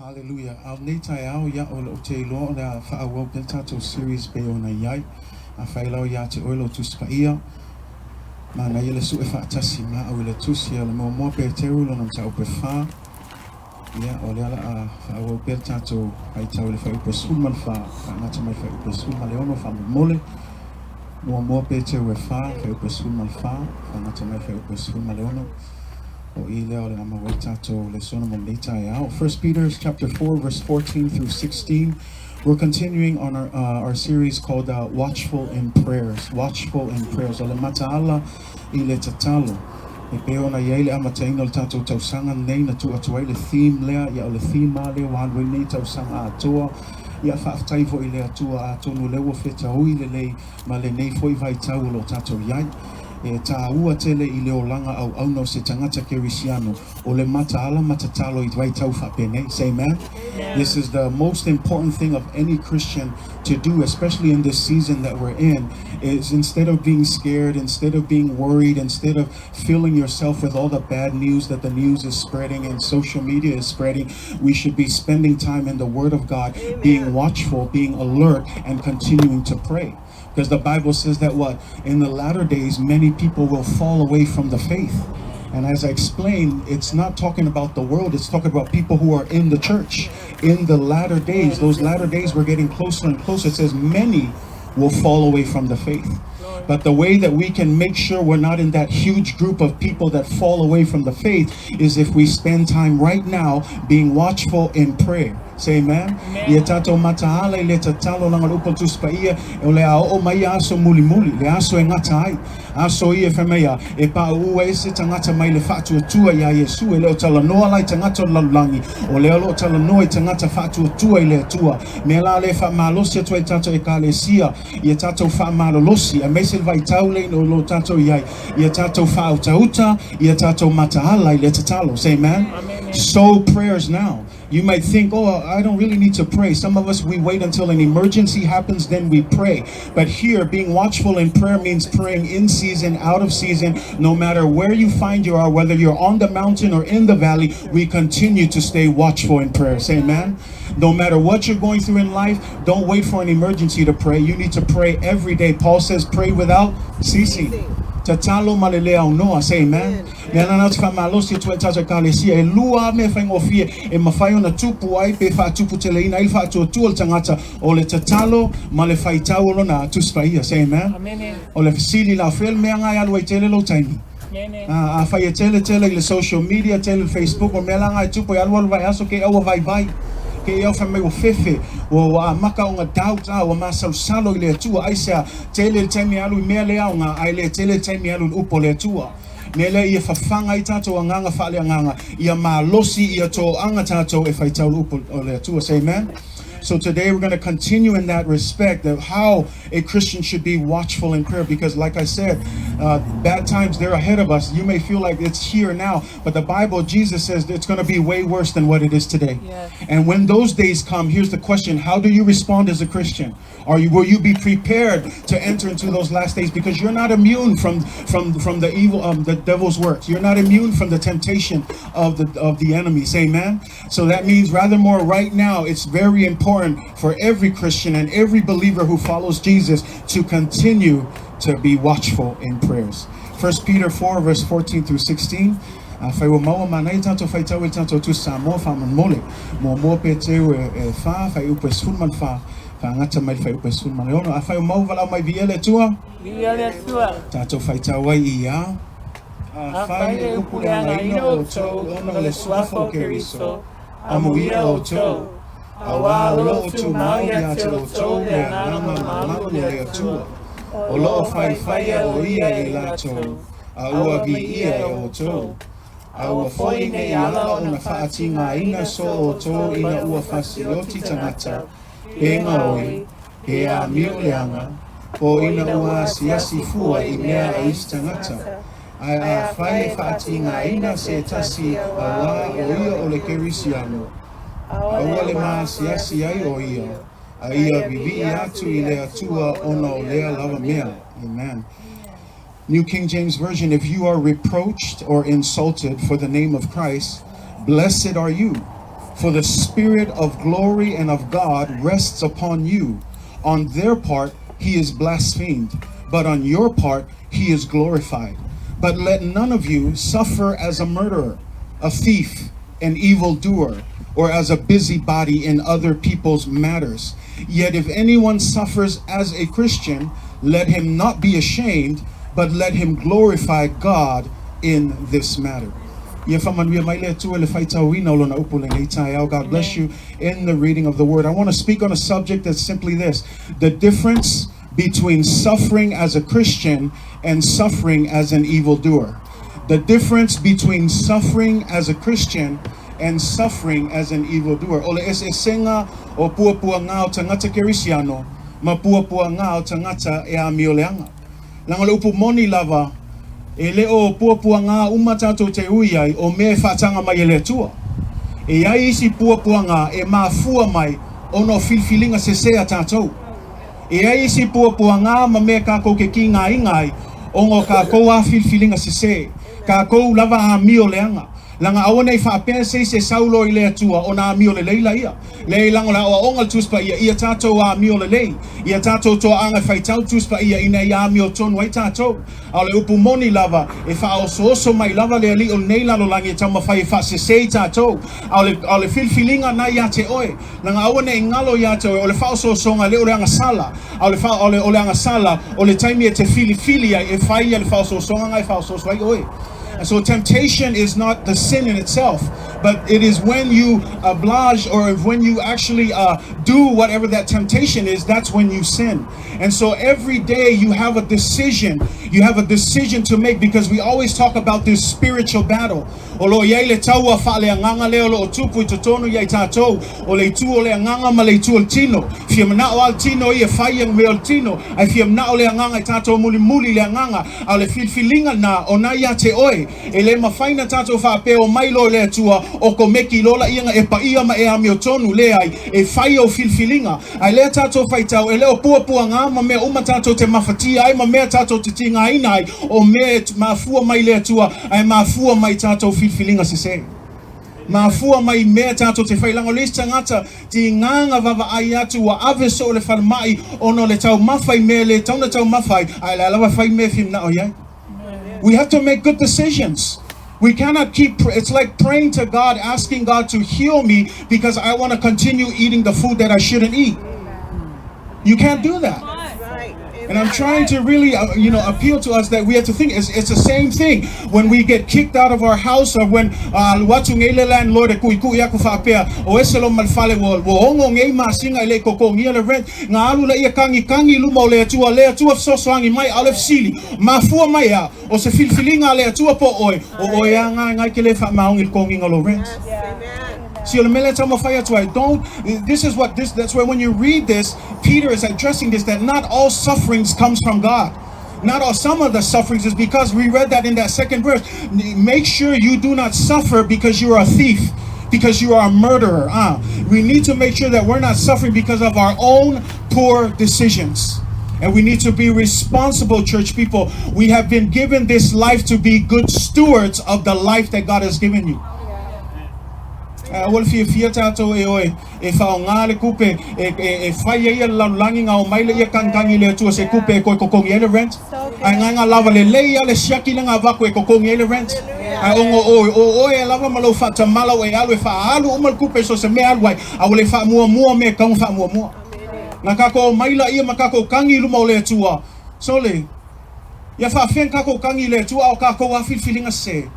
Hallelujah. A o lenei taeao, ia, o le, ou te iloa o le a faaauau pea le tatou series e pei ona i ai. Afai lava ia te oe lou Tusi Paia, manaia le sue faatasi ma au i le Tusi a le Muamua Peteru lona mataupu e fa. Ia, o lea o le a faaauau pea le tatou faitau i le fuaiupu e 14, faagata mai le fuaiupu e 16 faamolemole. Muamua Peteru e fa, fuaiupu e 14, faagata mai le fuaiupu e 16. O i lea o le a maua ai le tatou lesona mo lenei taeao. 1 Peter chapter 4 verse 14 through 16. We're continuing on our series called Watchful in Prayers. Watchful in Prayers. O le mataala i le tatalo. E pei ona i ai le amataina o le tatou tausaga lenei na tuu atu ai le theme lea, ia o le theme lava lea ua alu ai lenei tausaga atoa. Ia faafetai foi i le Atua atonu o lea ua fetaui lelei ma lenei foi vaitau o lo o tatou i ai. E taua tele i le olaga auauna o se tagata kerisiano o le mataala ma tatalo i vaitau faapenei. Say amen. This is the most important thing of any Christian to do, especially in this season that we're in, is instead of being scared, instead of being worried, instead of filling yourself with all the bad news that the news is spreading and social media is spreading, we should be spending time in the Word of God, being watchful, being alert, and continuing to pray. Because the Bible says that what? In the latter days, many people will fall away from the faith. And as I explained, it's not talking about the world, it's talking about people who are in the church. In the latter days, those latter days, we're getting closer and closer. It says many will fall away from the faith. But the way that we can make sure we're not in that huge group of people that fall away from the faith is if we spend time right now being watchful in prayer. Say amen. Ia tatou mataala i le tatalo leaga o le upu a le Tusi Paia, o le a oo mai ia aso mulimuli, le aso e gata ai. Aso ia e fai mai a, e pauu ai se tagata mai le faatuatua iā Iesu, e le o talanoa la i tagata o le lalolagi, o lea o lo o talanoa i tagata faatuatua i le Atua. Mea la lea e faamalosi atu ai tatou Ekalesia, ia tatou faamalolosi, aemaise le vaitau lea o lo o tatou i ai, ia tatou faautauta, ia tatou mataala i le tatalo. Say amen. Sow prayers now. You might think, oh, I don't really need to pray. Some of us, we wait until an emergency happens, then we pray. But here, being watchful in prayer means praying in season, out of season, no matter where you find you are, whether you're on the mountain or in the valley, we continue to stay watchful in prayer. Say amen. No matter what you're going through in life, don't wait for an emergency to pray. You need to pray every day. Paul says, pray without ceasing. Tatalo ma le le aunoa. Say amen. Mea lana ou te faamalosi atu ai tatou Ekalesia, e lua lava mea faigofie e mafai ona tupu ai pe faatuputeleina ai le faatuatua o le tagata, o le tatalo ma le faitau o lona Tusi Paia. Say amen. O le fesili la, o fea le mea nga e alu ai tele lou taimi? A, afai e tele tele i le social media, tele i le Facebook, o mea la nga e tupu e alualu vaiaso kei au ua vaivai. Kei au fai mai ua fefe, ua, ua amaka ona doubt, a, ua masalosalo i le Atua. Aisea, tele le taimi e alu i mea le aoga, ae le tele le taimi e alu i le upu a le Atua. Mea lea ia fafaga ai tatou agaga faaleagaga, ia malosi, ia toaga tatou e faitau le upu o le Atua. Say amen. So today we're going to continue in that respect of how a Christian should be watchful in prayer, because like I said, bad times, they're ahead of us. You may feel like it's here now, but the Bible, Jesus says it's going to be way worse than what it is today. And when those days come, here's the question. How do you respond as a Christian? Will you be prepared to enter into those last days? Because you're not immune from the evil, the devil's works. You're not immune from the temptation of the enemy. Say amen. So that means rather more right now, it's very important for every Christian and every believer who follows Jesus to continue to be watchful in prayers. 1 Peter 4 verse 14 through 16. Afai ua maua manaia tatou faitau i le tatou Tusi Samoa faamolemole. Muamua Peteru e fa, fuaiupu e 14, faagata mai le fuaiupu e 16. Afai ua maua valaau mai viia le Atua. Viia le Atua. Tatou faitau ai i ia. Afai e upu leagaina outou ona o le suafa o Keriso, amuia outou. Auā o lo o tumau ia te outou le agaga mamalu o le Atua. O lo o faifaia o ia i latou, a ua viia e outou. A ua foi nei ala ona faatigaina so outou ina ua fasioti tagata, pe gaoi, pe amio leaga, po o ina ua asiasi fua i mea a isi tagata. Ae afai e faatigaina se tasi auā o ia o le Kerisiano, aua le maasiasi ai o ia, a ia vivii atu i le Atua ona o lea lava mea. Amen. New King James Version, if you are reproached or insulted for the name of Christ, blessed are you. For the Spirit of glory and of God rests upon you. On their part, he is blasphemed, but on your part, he is glorified. But let none of you suffer as a murderer, a thief, an evildoer, or as a busybody in other people's matters. Yet if anyone suffers as a Christian, let him not be ashamed, but let him glorify God in this matter. Ia faamanuia mai le Atua i le faitauina o Lona upu lenei taeao. God bless you in the reading of the word. I want to speak on a subject that's simply this the difference between suffering as a Christian and suffering as an evildoer. The difference between suffering as a Christian and suffering as an evildoer. O le eseesega o puapuaga o tagata kerisiano ma puapuaga o tagata e amio leaga. Leaga o le upu moni lava, e le o puapuaga uma tatou te ui ai o mea e faataga mai e le Atua. E i ai isi puapuaga e mafua mai ona o filifiliga sese a tatou. E i ai isi puapuaga ma mea kakou ke kigaina ai ona o kakou a filifiliga sese, kakou lava amio leaga. Leaga aua nei faapea se isi e sau loa i le Atua ona amio lelei laia. Leai, leaga o le aoaoga o le Tusi Paia, ia tatou amio lelei, ia tatou toaaga e faitau Tusi Paia ina ia amiotonu ai tatou. A o le upu moni lava, e faaosooso mai lava le alii o lenei lalolagi e taumafai e faasese i tatou. A o le, a o le filifiliga na ia te oe. Leaga aua ne i galo ia te oe, o le faaosoosoga e le o le agasala, a o le, o le, o le agasala, o le taimi e te filifili ai e fai ia le faaosoosoga na e faaosooso ai oe. And so temptation is not the sin in itself, but it is when you oblige or when you actually do whatever that temptation is, that's when you sin. And so every day you have a decision. You have a decision to make because we always talk about this spiritual battle. O lo o i ai le taua faaleagaga lea o lo o tupu i totonu ia i tatou, o le itu o le agaga ma le itu o le tino. Fia manao lava le tino ia e fai ia mea o le tino, ae fia manao le agaga i tatou mulimuli i le agaga. A o le filifiliga lena, o na ia te oe. E le mafai na tatou faapea o mai loa i le Atua, o komeki loa laia na e paia ma e amiotonu, leai, e fai ou filifiliga. Ae lea tatou faitau, e le o puapuaga ma mea uma tatou te mafatia ai ma mea tatou te tigaina ai, o mea e mafua mai le Atua, ae mafua mai tatou filifiliga sese. Mafua mai mea tatou te fai leaga o le isi tagata tiga na vaavaai atu ua ave soo i le falemai ona o le taumafa i mea e le tatau ona taumafa ai, ae la lava e fai mea e fia manao i ai. We have to make good decisions. We cannot keep, it's like praying to God, asking God to heal me because I want to continue eating the food that I shouldn't eat. You can't do that. And I'm trying to really, appeal to us that we have to think it's, it's the same thing when we get kicked out of our house or when alu atu nei le landlord e kuʻikuʻi aku faapea o ese loa ma le fale ua ua ono nei masina e le i totogia le rent na alu laia kagikagi i luma o le Atua le Atua fesoasoani mai a o le fesili mafua mai a o se filifiliga a le Atua po o oe o oe a na na e te le faamaoni i le totogiina o lou rent. See, o le mea lea e taumafai atu ai, don't, this is what this, that's why when you read this, Peter is addressing this, that not all sufferings comes from God. Not all, some of the sufferings is because we read that in that second verse. Make sure you do not suffer because you are a thief, because you are a murderer. We need to make sure that we're not suffering because of our own poor decisions. And we need to be responsible, church people. We have been given this life to be good stewards of the life that God has given you. Aua le fiafia tatou e oe e faaaoga le kupe e, e, e fai ai ia le lalolagi na omai laia kagikagi i le Atua se kupe e toe totogi ai le rent. Ae gaga lava lelei a le siaki le gavaku e totogi ai le rent. Ae ona o, o oe lava ma lou faatamala ua e alu e faaalu uma le kupe so o se mea alu ai, a ua le faamuamua mea e tatau ona faamuamua. Na kakou omai laia ma kakou kagi i luma o le Atua. Sole, ia faafefea na kakou kagi i le Atua a o kakou a filifiliga sese.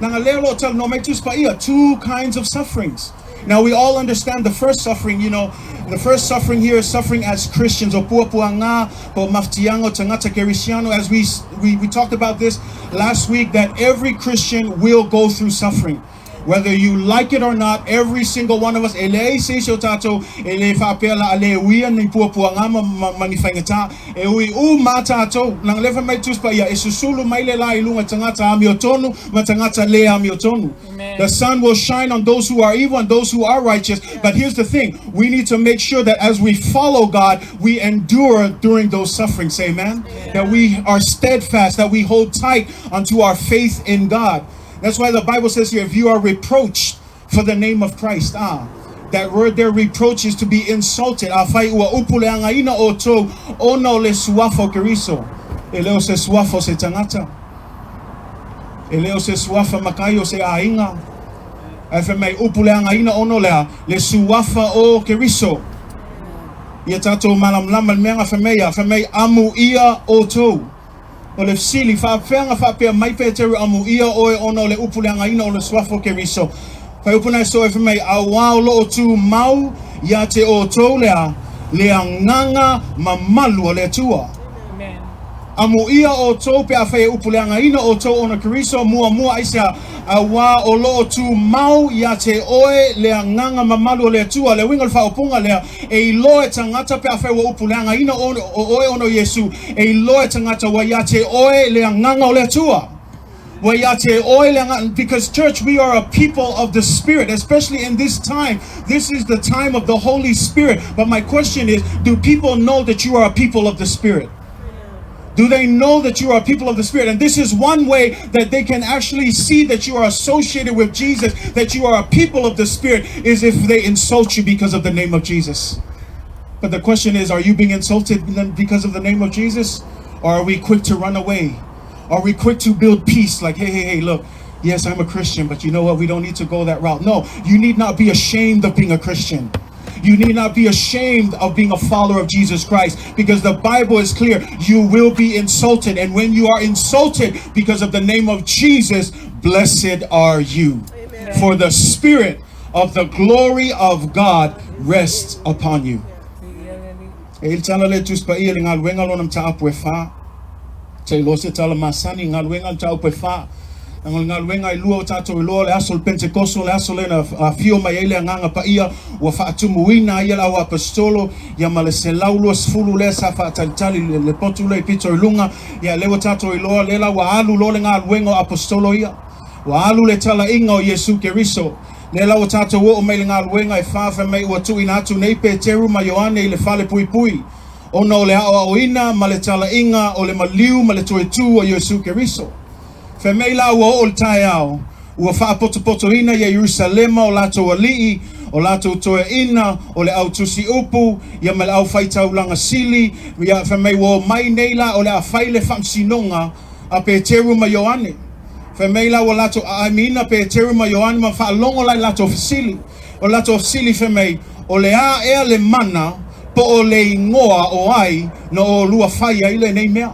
Leaga lea o lo o talanoa mai Tusi Paia, two kinds of sufferings. Now we all understand the first suffering, you know, the first suffering here is suffering as Christians, o puapuaga, po o mafatiaga o tagata kerisiano, as we, we, we talked about this last week, that every Christian will go through suffering. Whether you like it or not, every single one of us, e leai se isi o tatou e le faapea la a le uia ni puapuaga ma, ma, ma ni faigata, e ui uma tatou, leaga lea fai mai Tusi Paia, e susulu mai le la i luga tagata amiotonu ma tagata le amiotonu. The sun will shine on those who are evil and those who are righteous. But here's the thing, we need to make sure that as we follow God, we endure during those sufferings. Amen. That we are steadfast, that we hold tight unto our faith in God. That's why the Bible says here, if you are reproached for the name of Christ. A That word there, reproach, is to be insulted. Afai ua upuleagaina outou ona o le Suafa o Keriso. E le o se suafa o se tagata. E le o se suafa matai o se aiga. Ae fai mai upuleagaina ona o le a? Le Suafa o Keriso. Ia tatou malamalama i le mea na fai mai ia, fai mai amuia outou. O le fesili, faapefea na faapea mai Peteru amuia oe ona o le upuleagaina o le Suafa o Keriso? Faaiupu na e soe fai mai, Auā o lo o tumau ia te outou le a? Le agaga mamalu o le Atua. Amuia outou pe afai e upuleagaina outou ona Keriso, muamua aisea? Auā o lo o tumau ia te oe le agaga mamalu o le Atua. Le uiga o le faaupuga lea, e iloa e tagata pe afai ua upuleagaina oe ona o Iesu, e iloa e tagata ua ia te oe le agaga o le Atua. Ua ia te oe le agaga, because church, we are a people of the Spirit, especially in this time. This is the time of the Holy Spirit. But my question is, do people know that you are a people of the Spirit? Do they know that you are a people of the Spirit? And this is one way that they can actually see that you are associated with Jesus, that you are a people of the Spirit, is if they insult you because of the name of Jesus. But the question is, are you being insulted because of the name of Jesus? Or are we quick to run away? Are we quick to build peace? Like, hey, hey, hey, look, yes, I'm a Christian, but you know what? We don't need to go that route. No, you need not be ashamed of being a Christian. You need not be ashamed of being a follower of Jesus Christ, because the Bible is clear. You will be insulted. And when you are insulted because of the name of Jesus, blessed are you. Amen. For the Spirit of the glory of God rests upon you. E i le tala le Tusi Paia i le galuega lona mataupu e fa. Te iloa se tala masani i galuega mataupu e fa. Leaga o le galuega e lua o tatou iloa, o le aso o le Pentekoso, o le aso lea na afio mai ai le Agaga Paia, ua faatumuina ai e le au aposetolo, ia ma le 120 lea sa faatalitali i le potu lea i pito i luga, ia lea ua tatou iloa, lea la ua alu loa le galuega o aposetolo ia. Ua alu le talaiga o Iesu Keriso. Lea la ua tatou oo mai i le galuega e fa, fai mai ua tuuina atu nei Peteru ma Ioane i le fale puipui, ona o le aoaoina ma le talaiga o le maliu ma le toe tu o Iesu Keriso. Fai mai la ua oo le taeao, ua faapotopotoina ia Ierusalema o latou alii, o latou toeaina, o le au tusi upu, ia ma le au faitaulaga sili, ia fai mai ua omai nei la o le a fai le faamasinoga a Peteru ma Ioane. Fai mai la ua latou aaimiina Peteru ma Ioane ma faalogo la i latou fesili. O latou fesili fai mai, O le a ea le mana po o le igoa o ai na olua fai ai lenei mea?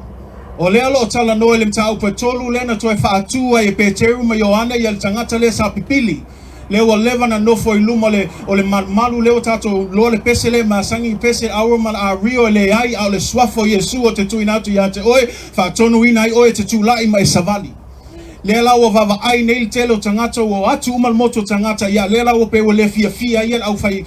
O lea o lo o talanoa i le mataupu e tolu lea na toe faatu ai e Peteru ma Ioane ia le tagata lea sa pipili, lea ua leva na nofo i luma o le, o le malumalu lea ua tatou loa le pese lea e masani i pese auro ma le ario e leai a o le suafa o Iesu o te tuuina atu ia te oe, faatonuina ai oe e te tulai ma e savali. Lea la ua vaavaai nei le tele o tagata ua o atu uma le motu o tagata, ia lea la ua pei ua le fiafia ai ia le au fai,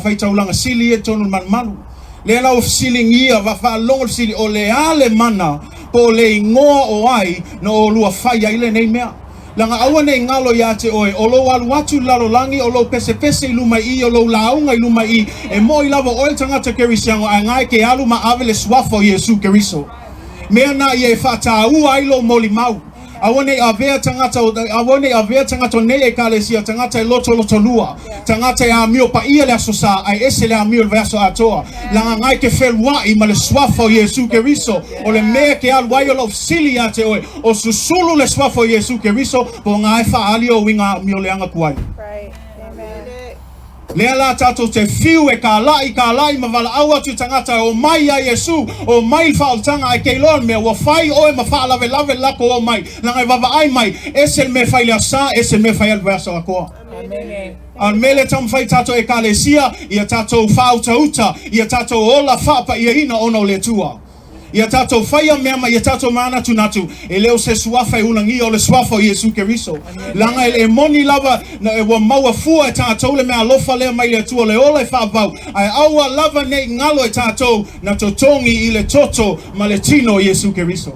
faitaulaga sili ia i totonu o le malumalu. Lea la ua fesiligia, faalogo le fesili, o le a le mana po o le igoa o ai na olua fai ai lenei mea? Leaga aua ne i galo ia te oe, o lou alu atu i le lalolagi, o lou pesepese i luma i i, o lou lauga i luma i i, e moʻi lava oe le tagata Kerisiano, ae gae ke alu ma ave le suafa o Iesu Keriso. Mea na ia e faataua ai lou molimau. Aua ne i avea tagata o, aua ne i avea tagata o nei Ekalesia, tagata e lotolotolua, tagata e amio paia le Aso Sa, ae ese le amio i le vaiaso atoa. Leaga na e te feluaʻi ma le Suafa o Iesu Keriso, o le mea e te alu ai o lou fesili ia te oe, o susulu le Suafa o Iesu Keriso, po o na e faaali ou uiga amio leaga ku ai. Lea la tatou te whiu e kālaʻi, kālaʻi ma valaau atu i tagata e omai iā Iesu, omai i le faaolataga ae ke iloa le mea, ua fai oe ma faalawelawe le latou omai, leaga e vaavaai mai, ese le mea e fai i le Aso Sa, ese le mea e fai ai le vaiaso atoa. A o le mea lea e taumafai i tatou Ekalesia, ia tatou faautauta, ia tatou ola faapaiaina ona o le Atua. Ia tatou faia mea ma ia tatou manatunatu, e le o se suafa e ulagia, o le suafa o Iesu Keriso. Leaga e moni lava, ua maua fua e tatou le meaalofa lea mai le Atua, le ola e faavavau, ae aua lava ne i galo e tatou na totogi i le toto ma le tino o Iesu Keriso.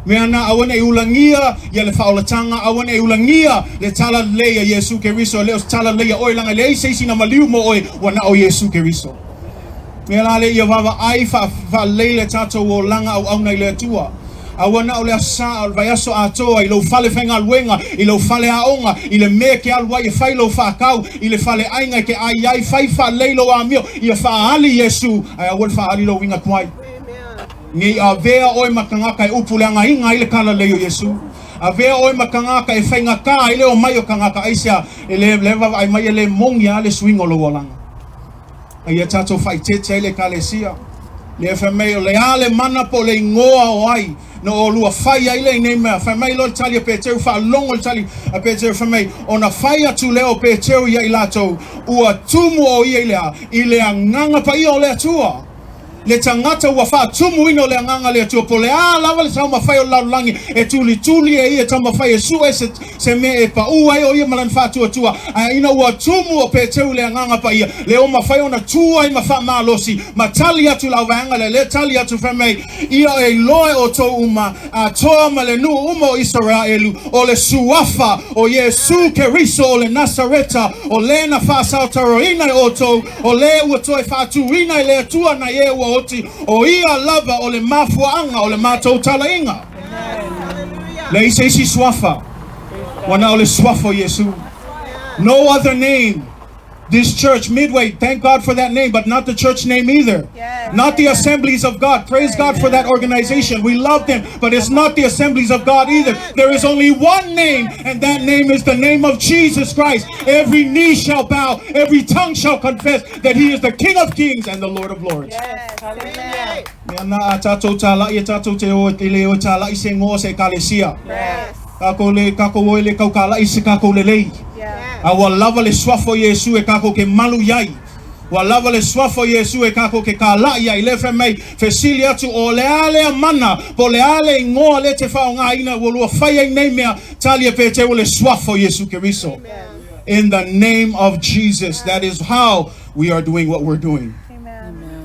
Mea na, aua ne i ulagia ia le faaolataga, aua ne i ulagia le talalelei a Iesu Keriso, e le o se talalelei a oe, leaga e leai se isi na maliu mo oe, ua na o Iesu Keriso. Mea la lea ia vaavaai faalelei le tatou olaga auauna i le Atua. Aua na o le Aso Sa, a o le vaiaso atoa i lou fale faigaluega, i lou fale aoga, i le mea e te alu ai e fai lou faatau, i le faleaiga e te ai ai, fai faalelei lou amio, ia faaali Iesu, ae aua le faaali lou uiga tuai. Ne i avea oe ma tagata e upu leagaina ai le talalelei o Iesu. Avea oe ma tagata e faigata ai le omai o tagata, aisea? E le le vaavaai mai e le moni lava le suiga o lou olaga. A ia tatou faaeteete ai le Ekalesia. Lea fai mai o le a le mana po o le igoa o ai na oulua fai ai lenei mea. Fai mai loa le tali a Peteru, faalogo le tali a Peteru fai mai, ona fai atu lea o Peteru ia i latou, ua tumu o ia i le a? I le Agaga Paia o le Atua. Le tagata ua faatumuina o le Agaga le Atua, po o le a lava le taumafai o le lalolagi e tulituli e ia, taumafai e sue se, se mea e paʻu ai o ia ma lana faatuatua, ae ina ua tumu o Peteru i le Agaga Paia, le o mafai ona tu ai ma faamalosi, ma tali atu le auvaega lea, lea tali atu fai mai, Ia e iloa e outou uma, atoa ma le nuu uma o Isaraelu, o le Suafa o Iesu Keriso o le Nasareta, o le na faasaotaroina e outou, o le ua toe faatūina e le Atua nai e ua oti, o ia lava o le mafuaaga o le matou talaiga. Leai se isi suafa, ua na o le Suafa o Iesu. No other name. This church, Midway, thank God for that name, but not the church name either. Not the Assemblies of God. Praise God for that organization. We love them, but it's not the Assemblies of God either. There is only one name, and that name is the name of Jesus Christ. Every knee shall bow, every tongue shall confess that He is the King of Kings and the Lord of Lords. Mea na a tātou tālaʻi e tātou te o e le o e tālaʻi se ngoa se ekalesia. Kākou le kākou o e le kau kālaʻi se kākou lelei. A ua lava le suafa o Iesu e kākou ke malu iai. Ua lava le suafa o Iesu e kākou ke kālaʻi ai. Lea fai mai, fesili atu, o le a lea mana, po o le a le igoa lea te faaaogaina ua lua fai ai nei mea, tali e Peteru, o le suafa o Iesu Keriso. In the name of Jesus, that is how we are doing what we're doing.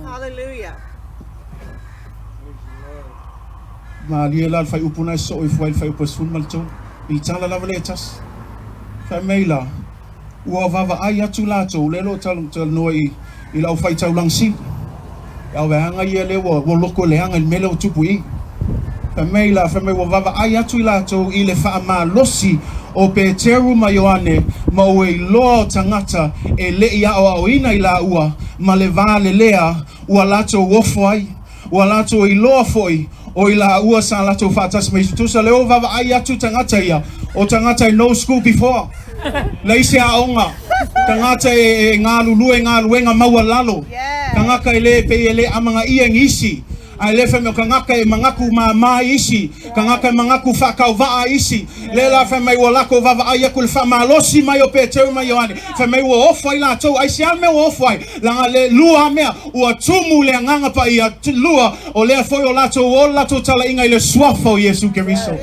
Hallelujah. Malie la le faaiupu na e soo ifo ai le faaiupu e 13 i le tala lava lea e tasi. Fai mai la, ua vaavaai atu latou, lea o lo o talanoa i, i le aufaitaulaga sili. E auveaga ia lea ua, ua loko leaga i le mea lea ua tupu i i. Fai mai la, fai mai ua vaavaai atu i latou i le faamalosi o Peteru ma Ioane ma ua iloa o tagata e le i aoaoina i laua ma le va lelea ua latou ofo ai. Ua latou iloa foi o i laua sa latou faatasi ma Iesu. Tusa lea ua vaavaai atu tagata ia, o tagata e no school before, leai se aoga, tagata e galulue i galuega maualalo, tagata e le pei e le amanaia e nisi, ae le fai mai o tagata e manatu māmā i isi, tagata e manatu faatauvaa i isi. Lea la fai mai ua latou vaavaai atu i le faamalosi mai o Peteru ma Ioane, fai mai ua ofo ai latou. Aisea le mea ua ofo ai? Leaga le lua mea, ua tumu le Agaga Paia, lua, o lea foi o latou o le latou talaiga i le Suafa o Iesu Keriso.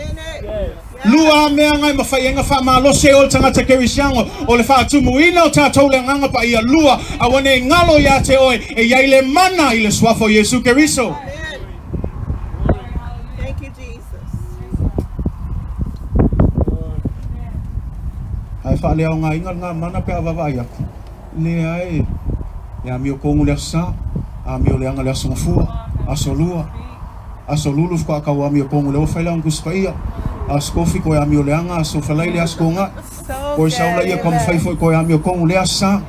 Lua mea na e mafai ai na faamalosi ai oe le tagata Kerisiano, o le faatumuina o tatou le Agaga Paia, lua, aua ne i galo ia te oe, e i ai le mana i le Suafa o Iesu Keriso. Thank you, Jesus. Ae faaleaogaina lena mana pe a vaavaai atu. Leai, e amio kogu le Aso Sa, amio leaga le Aso Gafua, Aso Lua, Aso Lulu faatoa tau amio kogu le ofa i le Aoga Tusi Paia, Aso Kofi koe amio leaga, Aso Falai le Aso Toga, koe sau laia ka mafai foi koe amio kogu le Aso Sa.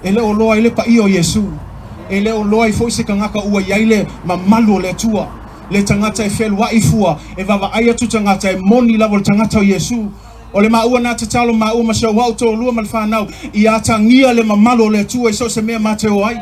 E le o loa ai le paia o Iesu, e le o loa ai foi se tagata ua i ai le mamalu o le Atua, le tagata e feluai fua, e vaavaai atu tagata e moni lava o le tagata o Iesu. O le maua na tatalo maua ma si ou au toalua ma le fanau ia atagia le mamalu o le Atua i so o se mea ma te o ai.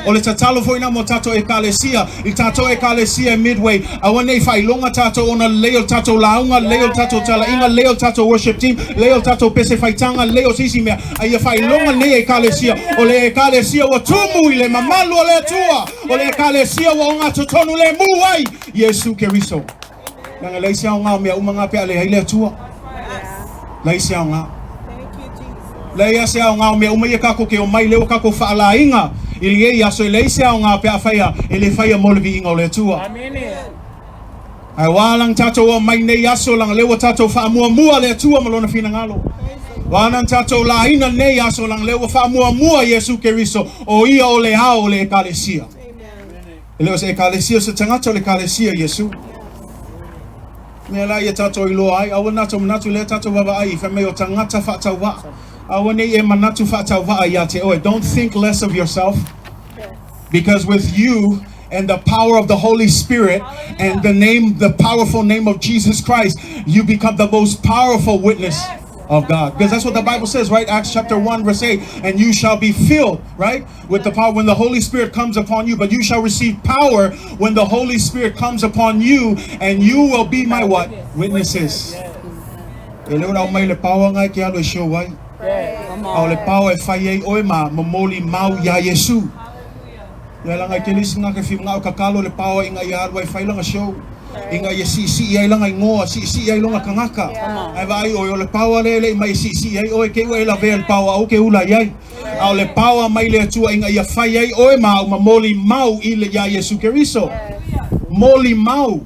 O le tatalo foi na mo tatou Ekalesia, i tatou Ekalesia e Midway, aua nei faailoga tatou ona lelei o le tatou lauga, lelei o le tatou talaiga, lelei o le tatou worship team, lelei o le tatou pese faitaga, lelei o se isi mea, a ia faailoga lenei Ekalesia, o le Ekalesia ua tumu i le mamalu o le Atua, o le Ekalesia ua ogatotonu lemu ai Iesu Keriso. Leaga leai se aoga o mea uma ngā pe a leai le Atua. Leai se aoga. Leai a se aoga o mea uma ia kākou ke omai lea ua kākou faalaina i lenei aso e leai se aoga pe a faia e le faia mo le viiga o le Atua. Ae ua ala na tātou omai nei aso leaga lea ua tātou faamuamua le Atua ma lona finagalo. Ua ala na tātou laina nei aso leaga lea ua faamuamua Iesu Keriso o ia o le ao o le Ekalesia. E le o se Ekalesia o se tagata o le Ekalesia Iesu. Mea la ia tatou iloa ai, aua natou manatu lea tatou vaavaai fai mai o tagata faatauvaa. Aua nei e manatu faatauvaa ia te oe. Don't think less of yourself. Because with you and the power of the Holy Spirit and the name, the powerful name of Jesus Christ, you become the most powerful witness of God. Because that's what the Bible says, right? Acts chapter 1, verse 8. And you shall be filled, right? With the power when the Holy Spirit comes upon you. But you shall receive power when the Holy Spirit comes upon you, and you will be my what? Witnesses. E le ora mai le power ngai ke alu e show ai. Come A o le on. power e fai ai oe ma momoli mau ia Iesu. Ia langa i te lisi ngā ke whiu ngā o kakalo le power inga ia alu ai whai langa show. Inga ia si si ai langa ingoa, si si ai longa kangaka. Ai vai oi o le power le le mai si si ai oi ke ua e la vea le power au ke ula iai. A o le power mai le atua inga ia whai ai oe ma uma moli mau i le ia Iesu Keriso. Moli mau.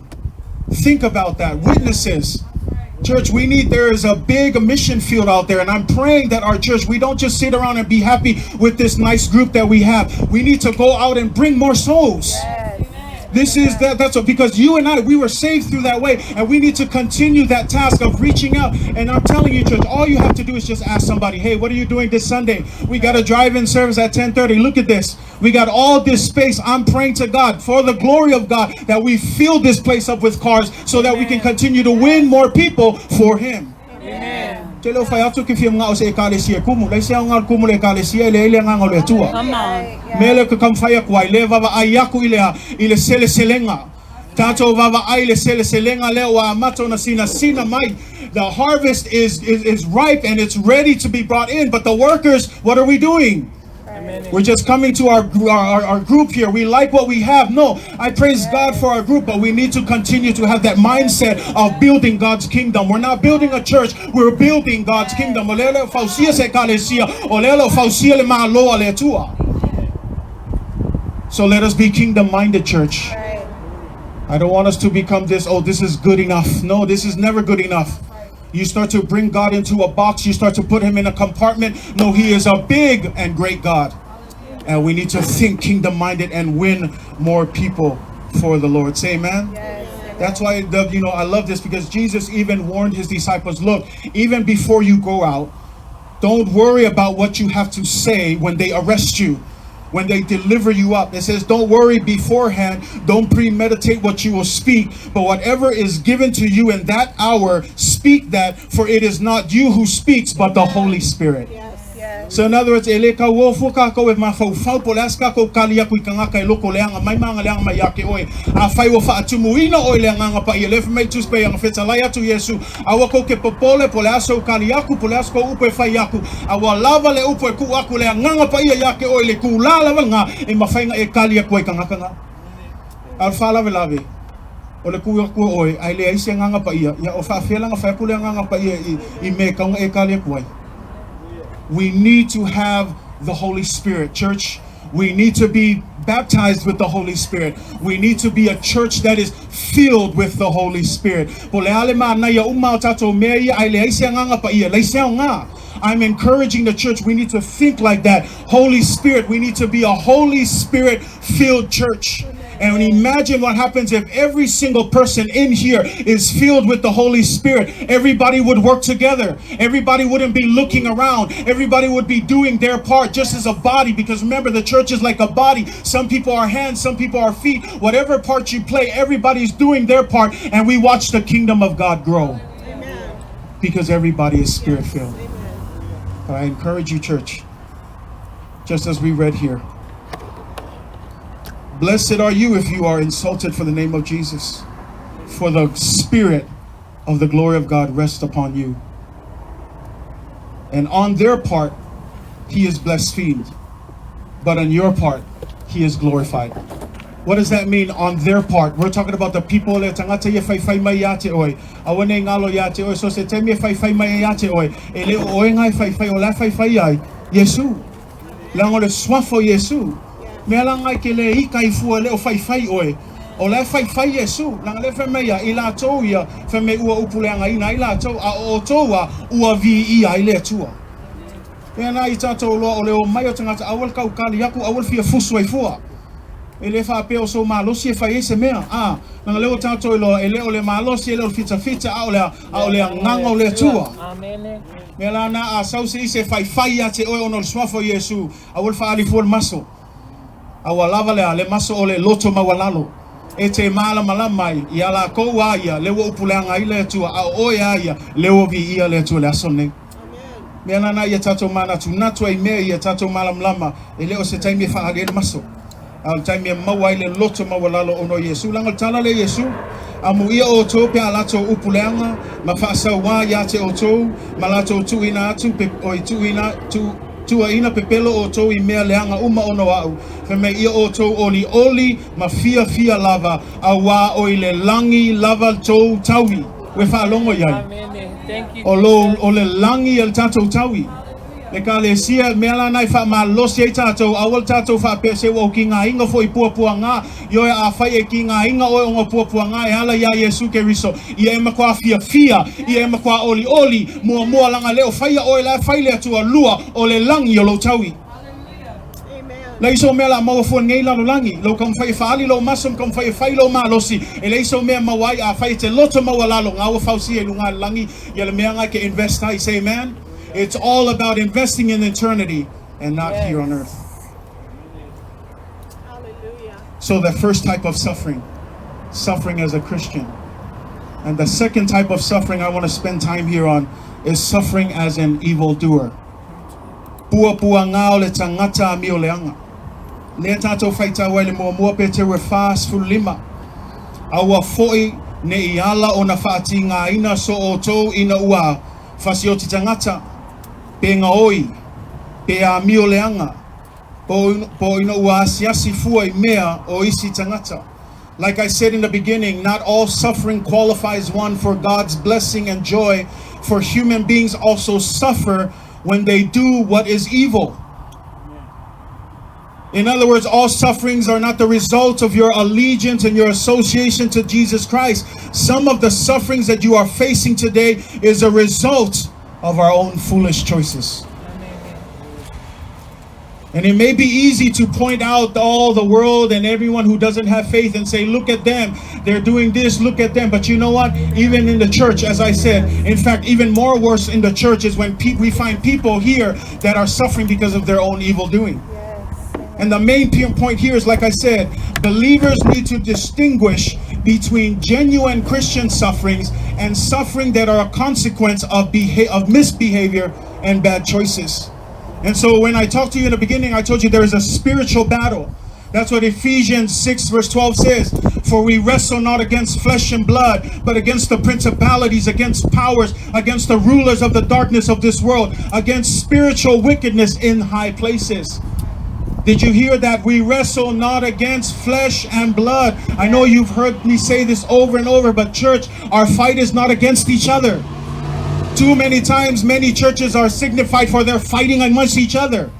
Think about that. Witnesses. Church, we need, there is a big mission field out there, and I'm praying that our church, we don't just sit around and be happy with this nice group that we have. We need to go out and bring more souls. This is that that's what, because you and I, we were saved through that way, and we need to continue that task of reaching out. And I'm telling you, church, all you have to do is just ask somebody, hey, what are you doing this Sunday? We got a drive-in service at 10:30. Look at this. We got all this space. I'm praying to God for the glory of God that we fill this place up with cars so that we can continue to win more people for Him. Te leo whai atu ki whia ngā o se e kalesia kumu. Lei se au ngā kumu le kalesia i le ele ngā le atua. Come on. Me le ka kam whai aku ai, le wawa ai aku i le a, i le sele selenga. Tātou wawa ai le sele selenga leo a mato na sina sina mai. The harvest is ripe and it's ready to be brought in. But the workers, what are we doing? We're just coming to our group here. We like what we have. No, I praise God for our group, but we need to continue to have that mindset of building God's kingdom. We're not building a church. We're building God's kingdom. O lele fausia se kalesia. O lele fausia le maaloa le atua. So let us be kingdom-minded, church. I don't want us to become this, oh, this is good enough. No, this is never good enough. You start to bring God into a box. You start to put Him in a compartment. No, He is a big and great God. And we need to think kingdom-minded and win more people for the Lord. Say amen. Yes. That's why, I love this, because Jesus even warned His disciples, look, even before you go out, don't worry about what you have to say when they arrest you, when they deliver you up. It says, don't worry beforehand. Don't premeditate what you will speak. But whatever is given to you in that hour, speak that, for it is not you who speaks, but the Holy Spirit. Yes. Yes. So in other words, ele ka wofu ka ko e mawhau po le aska ko kali aku i kangaka e loko leanga mai manga leanga mai ake oe. A whai o whaatumuina oe le anganga pa i le mai tuspe anga whetalai atu Yesu. Awa ko ke popole po le aso kali aku po le asko upo e whai aku. Awa lava le upo e ku aku le anganga pa ia iake oe le ku la lava ngā e mawhainga e kali aku e kangaka ngā. Alfa lave lave. O le ku aku oe, ai le aise anganga pa ia. Ia o whaawhelanga whai aku le anganga pa ia i me kaunga e kali aku ai. We need to have the Holy Spirit, church. We need to be baptized with the Holy Spirit. We need to be a church that is filled with the Holy Spirit. Po le ale ma na ia uma o tātou mea ia, ai le aise anganga pa ia, le aise au ngā. I'm encouraging the church. We need to think like that. Holy Spirit, we need to be a Holy Spirit-filled church. And imagine what happens if every single person in here is filled with the Holy Spirit. Everybody would work together. Everybody wouldn't be looking around. Everybody would be doing their part just as a body. Because remember, the church is like a body. Some people are hands, some people are feet. Whatever part you play, everybody's doing their part. And we watch the kingdom of God grow. Amen. Because everybody is spirit-filled. Amen. But I encourage you, church, just as we read here. Blessed are you if you are insulted for the name of Jesus, for the Spirit of the glory of God rests upon you. And on their part, He is blasphemed, but on your part, He is glorified. What does that mean, on their part? We're talking about the people le tangata ia whai whai mai ia te oe. Awa nei ngalo ia te oe, so se te mea whai whai mai ia te oe. E le o oe ngai whai whai o la whai whai ai, Yesu. Lango le swafo Yesu. Mea la ngai ke le ika i fua le o whai whai oe. O la whai whai Yesu. Langa le whai mai ia, i la tau ia, whai mai ua upuleanga ina i la tau, a o tau ua vi ia i le atua. Pea nā i tātou loa o le o mai o tangata, awal kau kali aku, awal fia fusu ai fua. E le faapea o sou malosi e fai ai se mea, a, leaga lea ua tatou iloa, e le o le malosi, e le o le fitafita, a o le a? A o le Agaga o le Atua. Mea la na, a sau se isi e faifai ia te oe ona o le Suafa o Iesu, aua le faaali fua le maso. A ua lava le a? Le maso o le loto maualalo. E te malamalama ai ia lakou a ia, lea ua upuleaga ai le Atua, a o oe a ia, lea ua viia le Atua i le aso lenei. Mea la na ia tatou manatunatu ai i mea ia tatou malamalama, e le o se taimi e faaali ai le maso, a o le taimi e maua ai le loto maualalo ona o Iesu. Leaga o le tala lea Iesu, Amuia outou pe a latou upu leaga ma faasauā ia te outou, ma latou tuuina atu pe, oi, tuuina, tu, tuuaina pepelo outou i mea leaga uma ona o aʻu, fai mai ia outou olioli ma fiafia lava, auā o i le lagi lava tou taui. Ua e faalogo i ai? O lou, o le lagi e le tatou taui. Ekalesia, mea la na e faamalosi ai tatou, aua le tatou faapea se ua ou kigaina foi i puapuaga. Ioe, afai e kigaina oe ona o puapuaga e ala iā Iesu Keriso, ia e matua fiafia, ia e matua olioli, muamua laga le o faia oe la e fai le Atua, lua, o le lagi o lou taui. Leai sou mea la maua fua nei lalolagi, lou taumafai e faaali lou maso ma taumafai e fai lou malosi, e leai sou mea maua ai, afai e te loto maualalo, na ua fausia i luga le lagi, ia le mea na e te invest ai. Say amen. It's all about investing in eternity and not here on earth. Hallelujah. So the first type of suffering, suffering as a Christian. And the second type of suffering I want to spend time here on is suffering as an evildoer. Puapuaga o le tagata amioleaga. Lea tatou faitau ai le muamua Peteru e 45. Aua foi ne i ala ona faatigaina so outou ina ua fasioti tagata, pe gaoi, pe amioleaga, po o ina ua asiasi fua i mea o isi tagata. Like I said in the beginning, not all suffering qualifies one for God's blessing and joy, for human beings also suffer when they do what is evil. In other words, all sufferings are not the result of your allegiance and your association to Jesus Christ. Some of the sufferings that you are facing today is a result of our own foolish choices. And it may be easy to point out all the world and everyone who doesn't have faith and say, look at them, they're doing this, look at them. But you know what? Even in the church, as I said, in fact, even more worse in the church is when we find people here that are suffering because of their own evil doing. Yes. And the main point here is, like I said, believers need to distinguish between genuine Christian sufferings and suffering that are a consequence of misbehavior and bad choices. And so when I talked to you in the beginning, I told you there is a spiritual battle. That's what Ephesians 6 verse 12 says. For we wrestle not against flesh and blood, but against the principalities, against powers, against the rulers of the darkness of this world, against spiritual wickedness in high places. Did you hear that? We wrestle not against flesh and blood. I know you've heard me say this over and over, but church, our fight is not against each other. Too many times, many churches are signified for their fighting amongst each other.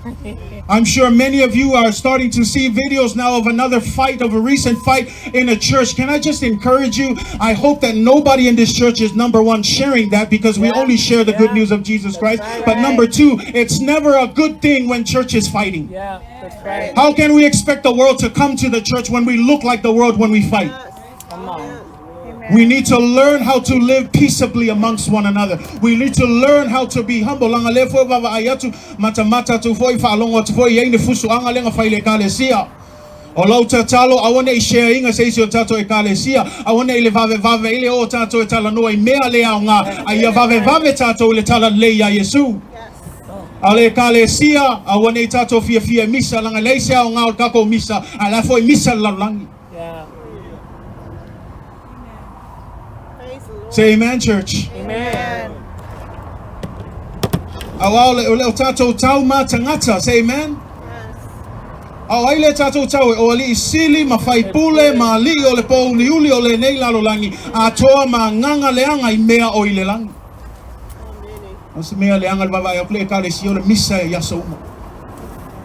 I'm sure many of you are starting to see videos now of another fight, of a recent fight in a church. Can I just encourage you? I hope that nobody in this church is, number one, sharing that, because we only share the good news of Jesus Christ. But number two, it's never a good thing when church is fighting. Yeah, that's right. How can we expect the world to come to the church when we look like the world when we fight? Yes. Come on. Amen. We need to learn how to live peaceably amongst one another. We need to learn how to be humble. Langa le foi vava ai atu, matamata atu foi, faalogo atu foi, i ai ni fusuaga lea na fai i le ekalesia. O lau tatalo, aua ne i share ina se isi o tatou ekalesia, aua ne i le vavevave i le o tatou e talanoa i mea le aoga, a ia vavevave tatou i le talalelei iā Iesu. A o le ekalesia, aua ne i tatou fiafia e misa, laga e leai se aoga o le tatou misa, a o la foi e misa le lalolagi. Praise the Lord. Say amen, church. Amen. Auā o le, o le o tatou tau ma tagata. Say amen. Yes. A o ai lea tatou tau e o aliʻi sili ma faipule ma aliʻi o le pōuliuli o lenei lalolagi atoa ma agaga leaga i mea o i le lagi. Amen. O se mea leaga le vaavaai atu le ekalesia o le misa i aso uma.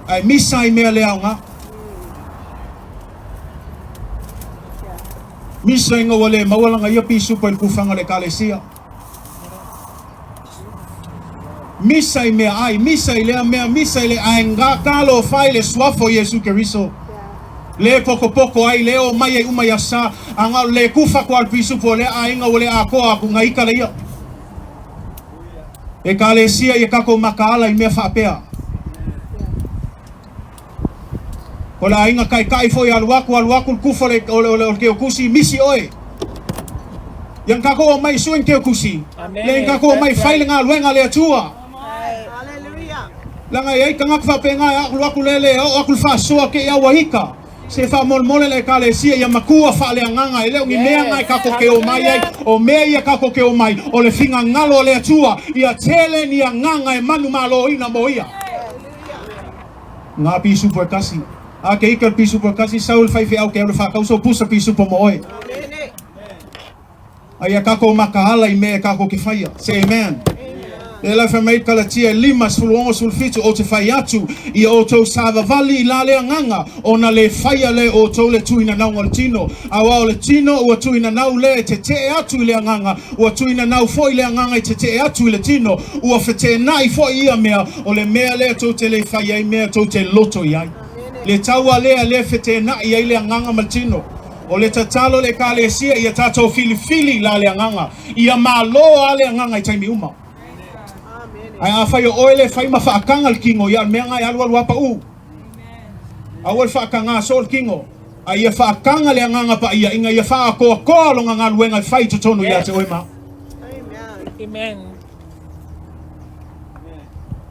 Ae misa i mea le aoga. Misa ina ua le maua lana ia pisupo i le kufaga o le ekalesia. Misa i meaai, misa i lea mea, misa i le ae ga talofa i le suafa o Iesu Keriso. Lē pokopoko ai, lē oo mai ai uma i Aso Sa, a na o le lē kufa atu lava o le pisupo o lea aiga ua le atoa atu na ita laia. Ekalesia ia tatou mataala i mea faapea. O le aiga taitai foi alu atu alu atu le kufa o le, o le, o le, o le teutusi, misi oe. Ia na tatou omai e sue ni teutusi. Le na tatou omai e fai le galuega a le Atua. Leaga e i ai tagata faapena e alu atu le le oo atu le faasoa te i a ua ita. Se faamolemole le Ekalesia ia matua faaleagaga e le o ni mea na e tatou te omai ai, o mea ia tatou te omai o le finagalo o le Atua ia tele ni agaga e manumaloina mo ia. Ngā pisupo e kasi. A ke ika le pisupo e kasi, sau le faifeau ke au le whakau so pusa pisupo mo oe. A ia kako makahala i mea e kako ke whaia. Say amen. Le la whai mai Kalatia e 5, 16, 17, o te whai atu i o tou savavali i la le agaga, ona le faia lea e outou le tuinanauga o le tino. Auā o le tino ua tuinanau lea e tetee atu i le agaga, ua tuinanau foi le agaga e tetee atu i le tino, ua feteenai foi ia mea, o le mea lea tou te le fai ai mea tou te loto i ai. Le taua lea lea feteenai ai le agaga ma le tino. O le tatalo i le Ekalesia ia tatou filifili la le agaga, ia malo a le agaga i taimi uma. Ae afai o oe le fai ma faakaga le tino, ia o le mea lena e alualu a pau. Aua le faakaga soo le tino, a ia faakaga le agaga paia ina ia faaatoatoa lona galuega e fai i totonu ia te oe ma. Amen.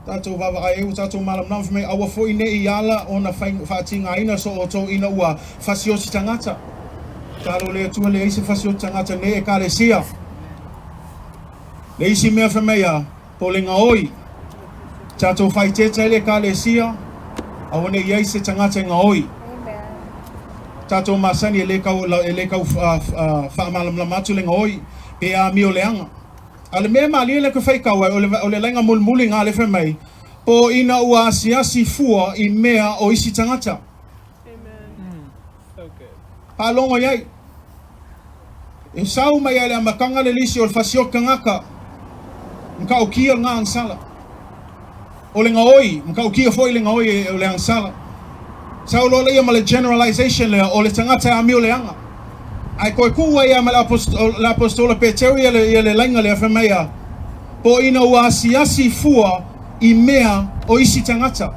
Tatou vaavaai ai ua tatou malamalama fai mai aua foi ne i ala ona faatigaina so outou ina ua fasiosi tagata. Talo le Atua leai se fasiosi tagata nei Ekalesia. Le isi mea fai mai a po o le gaoi. Tatou faaeteete ai le Ekalesia, aua ne i ai se tagata e gaoi. Tatou masani e le tau, e le tau faamalamalama atu le gaoi pe amio leaga. A o le mea malie lea ke faitau ai, o le, o le laina mulimuli na le fai mai, po ina ua asiasi fua i mea o isi tagata. Faalogo i ai. E sau mai ai le amataga le lisi o le fasioki tagata, matautia lena agasala. O le gaoi, matautia foi le gaoi o le agasala. Sau loa lea ma le generalization lea o le tagata e amio leaga. Ae toe tuu ai lava ma le apostola Peteru ia le, ia le laina lea fai mai a, po ina ua asiasi fua i mea o isi tagata.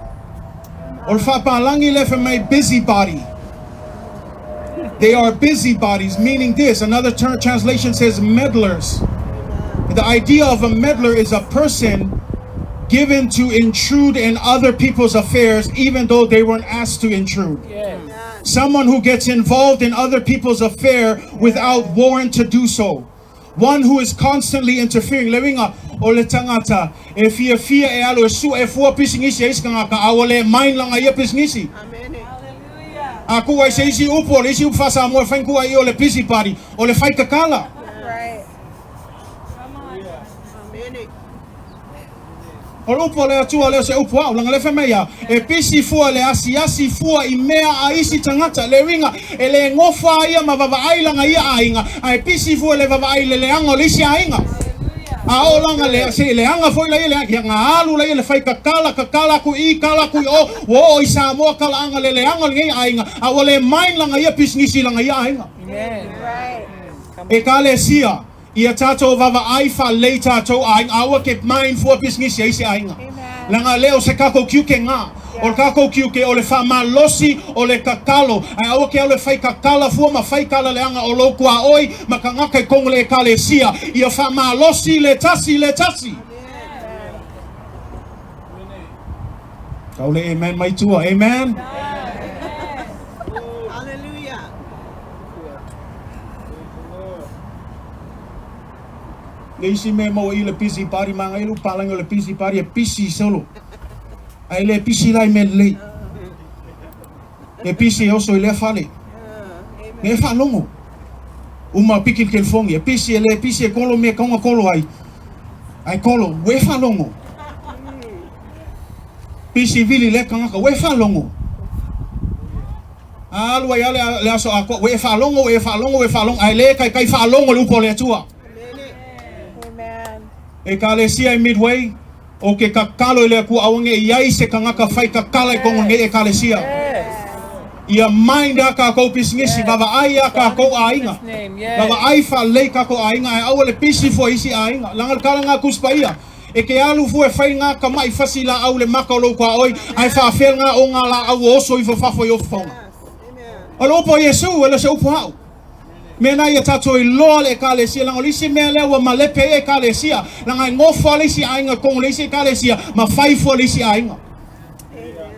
O le faapalagi lea fai mai busy body. They are busy bodies, meaning this. Another translation says meddlers. The idea of a meddler is a person given to intrude in other people's affairs, even though they weren't asked to intrude. Yes. Someone who gets involved in other people's affair without warrant to do so. One who is constantly interfering, le uiga o le tagata e fiafia e alu e sue fua pisinisi a isi tagata, a ua le mind lana ia pisinisi. A kuu ai se isi upu, o le isi upu faa-Samoa e fai na kuu ai i o le busy body, o le faikakala. O le upu a le Atua lea o se upu a'u, leaga lea fai mai ia, e pisi fua le asiasi fua i mea a isi tagata. Le uiga, e le gofa ia ma vavaai lana ia aiga, ae pisi fua le vavaai i le leaga o le isi aiga. A oo lana lea, se i leaga foi laia le ia na alu laia le fai kakala, kakala aku i i, kala aku i o, ua oo i Samoa kalaaga le leaga o lenei aiga, a ua le mind lana ia pisinisi i lana ia aiga. Ekalesia, Ia tatou vavaai faalelei tatou aiga, aua ke mind fua pisinisi a isi aiga. Leaga lea o se kakou kiuke ga. O le kakou kiuke o le faamalosi o le kakalo, ae aua ke alu e fai kakala fua ma fai kala leaga o lou tuaoi ma tagata i tonu le Ekalesia. Ia faamalosi le tasi le tasi. Tau le amen mai tua. Amen. Hallelujah. Le isi mea e maua i le busy body, manaia lou palagi o le busy body e pisi solo. Ae le pisi la i mea lelei. E pisi e oso i lea fale. Me e faalogo. Uma piki le telefoni, e pisi e le pisi e kolo mea kaunga kolo ai. Ae kolo, ua e faalogo. Pisi vili lea tagata, ua e faalogo. A alu ai lava le aso atoa, ua e faalogo, ua e faalogo, ua e faalogo, ae le taitai faalogo le upu a le Atua. Ekalesia i Midway, ou te tatalo i le Atua aua ne i ai se tagata fai tatala i totonu o lenei Ekalesia. Ia mind a kākou pisinisi, vaavaai a kākou aiga. Vaavaai faalelei kākou aiga ae aua le pisi fua i isi aiga. Leaga o le tala lena a Tusi Paia, E te alu fua e fai lena tamaʻi fasi laau i le maka o lou tuaoi, ae faafea lena o nga laau ua oso ifo fafo i ou fafaga. O le upu a Iesu, e le o se upu a au. Mea na ia tatou iloa le Ekalesia, leaga o le isi mea lea ua malepe ai Ekalesia, leaga e nofo lava le isi aiga i totonu o le isi Ekalesia ma fai fua le isi aiga.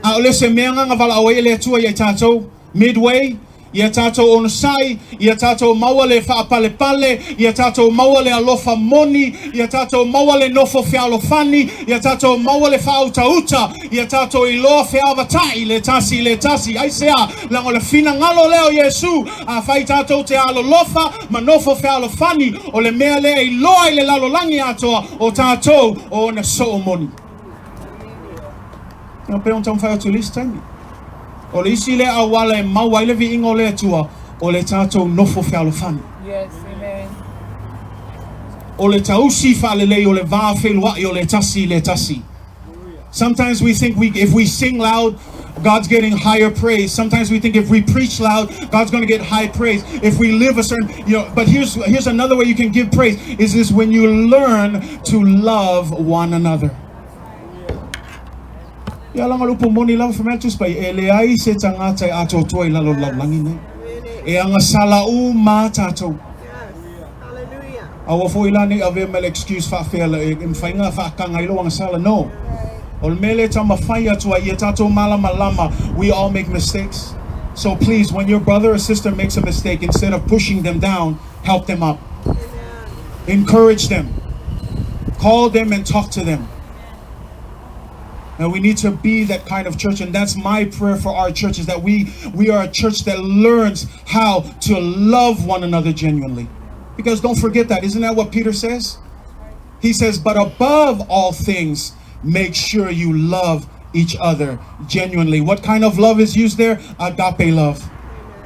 A o le se mea na na valaau ai e le Atua ia i tatou, Midway, ia tatou onosai, ia tatou maua le faapalepale, ia tatou maua le alofa moni, ia tatou maua le nofo fealofani, ia tatou maua le faautauta, ia tatou iloa feavataʻi le tasi i le tasi. Aisea? Leaga o le finagalo lea o Iesu, afai tatou te alolofa ma nofo fealofani, o le mea lea e iloa i le lalolagi atoa, o tatou o ona soo moni. Ia pei ona taumafai atu i le isi taimi. O le isi lea auala e maua ai le viiga o le Atua, o le tatou nofo fealofani. Yes, amen. O le tausi faalelei o le va feiloai o le tasi i le tasi. Sometimes we think we, if we sing loud, God's getting higher praise. Sometimes we think if we preach loud, God's going to get high praise. If we live a certain, you know, but here's here's another way you can give praise is this when you learn to love one another. Ia leaga o le upu moni lava fai mai le Tusi Paia, e leai se tagata e atoatoa i lalo o le lalolagi nei. E agasala uma tatou. Aua foi la nei avea ma le excuse faafea e mafai ona faataga ai lou agasala. No. O le mea lea e taumafai atu ai ia tatou malamalama, we all make mistakes. So please, when your brother or sister makes a mistake, instead of pushing them down, help them up. Encourage them. Call them and talk to them. And we need to be that kind of church. And that's my prayer for our church, is that we, we are a church that learns how to love one another genuinely. Because don't forget that. Isn't that what Peter says? He says, but above all things, make sure you love each other genuinely. What kind of love is used there? Agape love.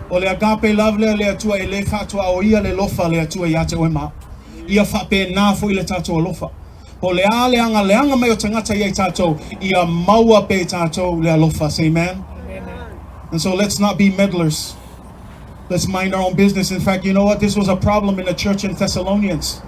O le agape love lea le Atua e le faatuaoia le alofa le Atua ia te oe ma au. Ia faapena foi le tatou alofa. Po o le a le agaleaga mai o tagata ia i tatou, ia maua pea i tatou le alofa. Say amen. And so let's not be meddlers. Let's mind our own business. In fact, you know what? This was a problem in the church in Thessalonians.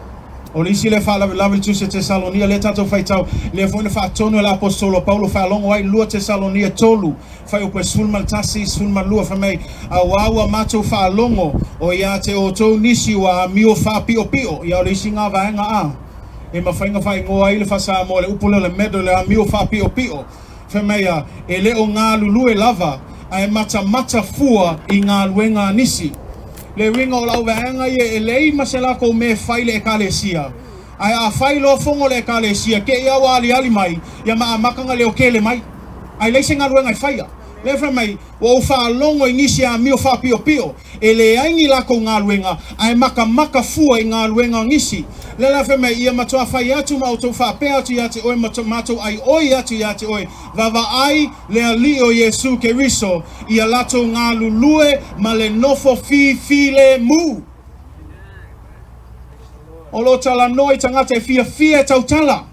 O le isi lea faalavelave i le Tusi a Tesalonia, lea tatou faitau, lea foi na faatonu e le Aposetolo Paulo faalogo ai, 2 Tesalonia 3, fuaiupu e 11, 12, fai mai, Auā ua matou faalogo, o ia te outou nisi ua amio faapiopio, ia o le isi ngā vaega a, e mafai ona faaigoa ai le faa-Samoa, le upu lea o le meddle, le amio faapiopio, fai mai a, e le o galulue lava, ae matamata fua i galuega a nisi. Le uiga o lau vaega ia, e leai ma se latou mea e fai i le Ekalesia, ae a fai loa fono le Ekalesia, te i a ua aliali mai, ia ma amata ona leo tele mai, ae leai se galuega e faia. Lea fai mai, Ua ou faalogo i nisi amio faapiopio, e leai ni latou galuega, ae makamaka fua i galuega o nisi. Lea la fai mai, Ia matua fai atu ma outou faapea atu ia te oe ma matou aioi atu ia te oe, Vaavaai le Alii o Iesu Keriso, ia latou galulue ma le nofo fifilemu. O lo o talanoa i tagata e fiafia e tautala.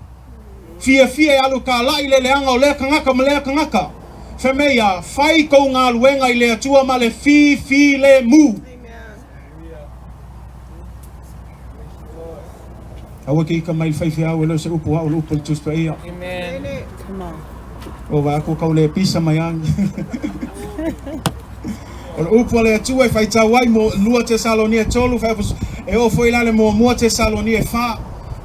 Fiafia e alu kālaʻi le leaga o lea tagata ma lea tagata. Fai mai ia, fai kou galuega i le Atua ma le fifilemu. Aua ke ika mai le faifeau e le o se upu a o le upu a le Tusi Paia. Amen. O vaai atu kau le pisa mai agi. O le upu a le Atua e faitau ai mo 2 Tesalonia 3 fuaiupu e oo foi la le muamua Tesalonia 4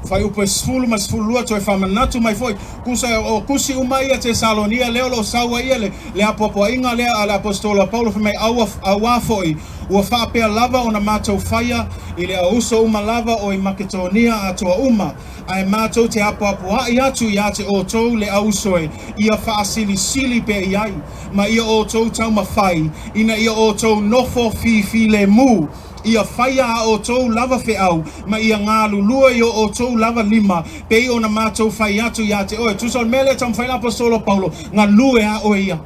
fuaiupu e 10 ma le 12 toe faamanatu mai foi tusa o tusi uma ia Tesalonia lea o lo o sau ai ia le, le apoapoaiga lea a le aposetolo a Paulo fai mai aua, auā foi ua faapea lava ona matou faia i le auuso uma lava o i Maketonia atoa uma Ae matou te apoapoaʻi atu iā te outou le auuso e ia faasilisili pea i ai, ma ia outou taumafai, ina ia outou nofo fifilemu, ia faia a outou lava feau, ma ia galulue i o outou lava lima, pei ona matou fai atu iā te oe. Tusa o le mea lea e taumafai le Aposetolo Paulo, galue a oe ia.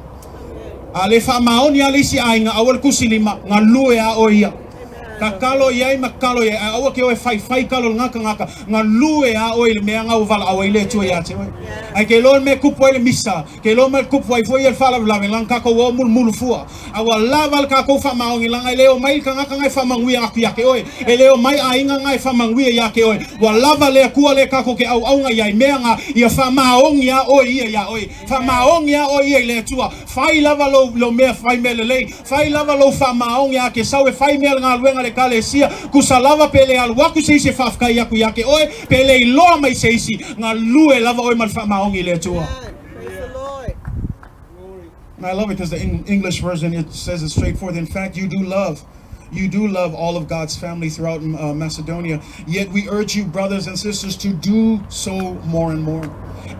A le faamaoni a le isi aiga, aua le tusi lima, galue a oe ia. Tatalo i ai ma tatalo i ai, ae aua ke o e faifai talo i lena tagata, galue a oe i le mea na ua valaau ai le Atua ia te oe. Ae ke iloa le mea e tupu ai le misa, ke iloa mai le tupu ai foi ia le faalavelave, leaga tatou o mulumulu fua. A ua lava le tatou faamaoni, leaga e le omai le tagata na e faamanuia atu ia te oe, e le omai aiga na e faamanuia ia te oe. Ua lava le Atua lea tatou te auauna i ai mea na, ia faamaoni a oe ia ia oe. Faamaoni a oe ia i le Atua. Fai lava lou, lou mea fai mea lelei. Fai lava lou faamaoni a ke sau e fai mea le galuega a le Ekalesia, tusa lava pe le alu atu se isi e faafetai atu ia te oe, pe le iloa mai se isi, galue lava oe ma le faamaoni i le Atua. Amen. Praise the Lord. And I love it because the English version, it says it straightforward. In fact, you do love. You do love all of God's family throughout Macedonia. Yet we urge you, brothers and sisters, to do so more and more.